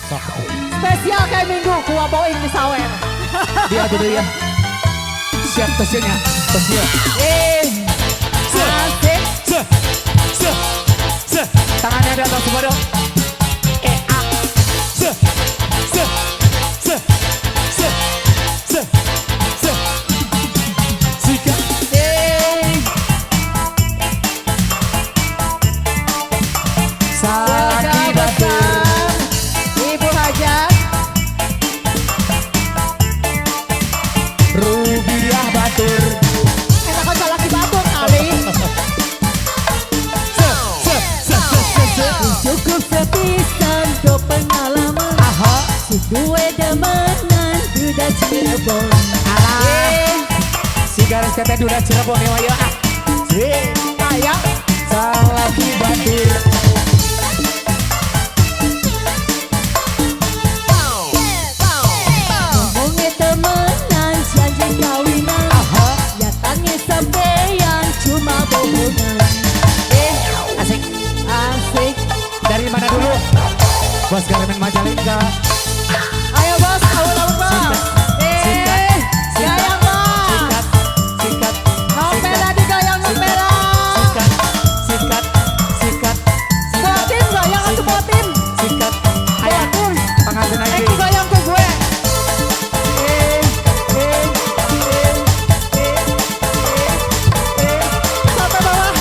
Sok. Spesial kayak minggu kuah boing di sawer. Dia tuh dia. Siap tesnya. Tesnya. Asik. Se. Se. Se. Tangannya di atas semua dong. E A. Se. Se. Se. Se. Se. Se. Sikat. Salaki batur. Ibu Hajat. Rubiah batur. Enak kan salaki batur kali. Se. Se. Se. Se. Se. Se. Cukup sepisan do pengalaman. Aha. Duwe demenan duda Cirebon. Alah. Si garis teteh duda Cirebon ya ayo ah. Si. Kayak Salaki batur. Ngomongnya temenan janji kawinan. Aha. Nyatanya sampeyan cuma bohongan. Asik. Asik. Dari mana dulu? Bos Garmen Majalengka. Ayo bos, awal-awal bos. Sikat, sikat, Gayang bos. sikat, sikat, Ngopela digoyang ngopela. sikat, sikat, sikat, Semua tim goyang atau semua tim? sikat. Semua Ayo, tim. pengantin lagi. Digoyang ke gue. Sampai bawah.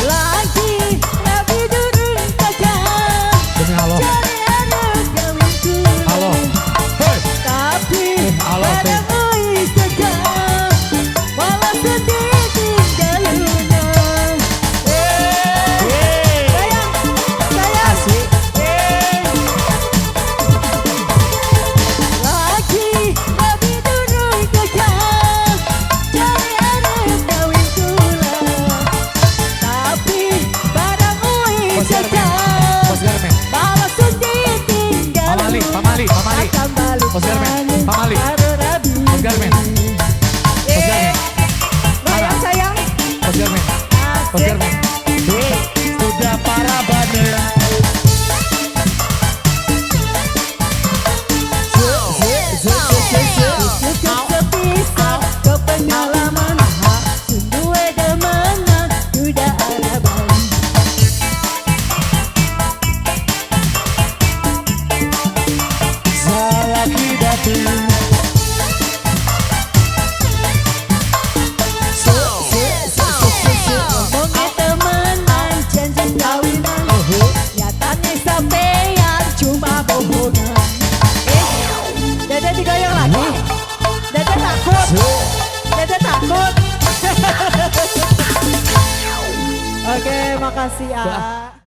Lagi Nabi durung saja. Demi Allah. Cari anak kawin kula. Halo. Hei. Tapi Allah, pada saja malah sedih tinggalnya. Sayang, sayang. Asik. Lagi Nabi durung saja. Cari anak kawin kula. Tapi pada Bos saja Garmen. Bos Garmen. malah sedih tinggalnya. Pamali, pamali, pamali. Akan balik Bos Garmen, maning pamali. karo Rabi. Bos Garmen. Bos Garmen. Goyang sayang. Bos Garmen. Bos Asik. Garmen. Sudah para banner. Se, se, se, se, se, se. Cukup sepisan ke pengalaman. Duwe demenan duda araban. Salaki batur. Se, se, se, se, se, se. Ngomongnya temenan janji kawinan. Nyatanya sampeyan cuma bohongan. Dede digoyang lagi. Dede takut. Se. Dede takut. Oke, makasih ya.